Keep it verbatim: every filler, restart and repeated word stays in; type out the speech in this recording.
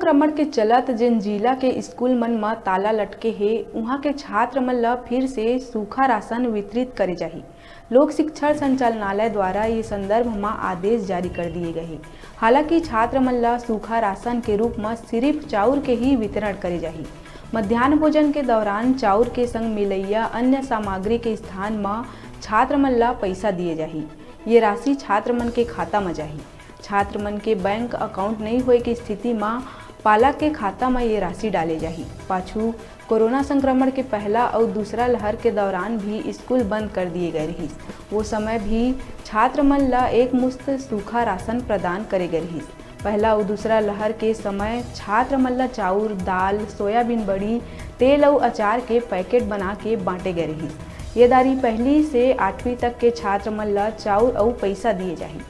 संक्रमण के चलत जेन जिला के स्कूल मन म ताला लटके हे, उहां के छात्र मन ल फिर से सूखा राशन वितरित करे जाही। लोक शिक्षण संचालनालय द्वारा ये संदर्भ म आदेश जारी कर दिए गए हे। हालांकि छात्र मन ल सूखा राशन के रूप म सिर्फ चाउर के ही वितरण करे जाही। मध्यान्ह भोजन के दौरान चाउर के संग मिलैया अन्य सामग्री के स्थान म छात्र मन ल पैसा दिए जाही। ये राशि छात्र मन के खाता म जाही। छात्र मन के बैंक अकाउंट नइ होए के स्थिति म पालक के खाता म ये राशि डाले जाही। पाछू कोरोना संक्रमण के पहला अउ दूसरा लहर के दौरान भी स्कूल बंद कर दिए गए रहिस। वो समय भी छात्र मन ल एक मुश्त सूखा राशन प्रदान करे गए रहिस। पहला अउ दूसरा लहर के समय छात्र मन ल चाउर, दाल, सोयाबीन बड़ी, तेल अउ अचार के पैकेट बना के बांटे गए रहिस। ये दारी पहली से आठवीं तक के छात्र मन ल चाउर अउ पैसा दिए जाही।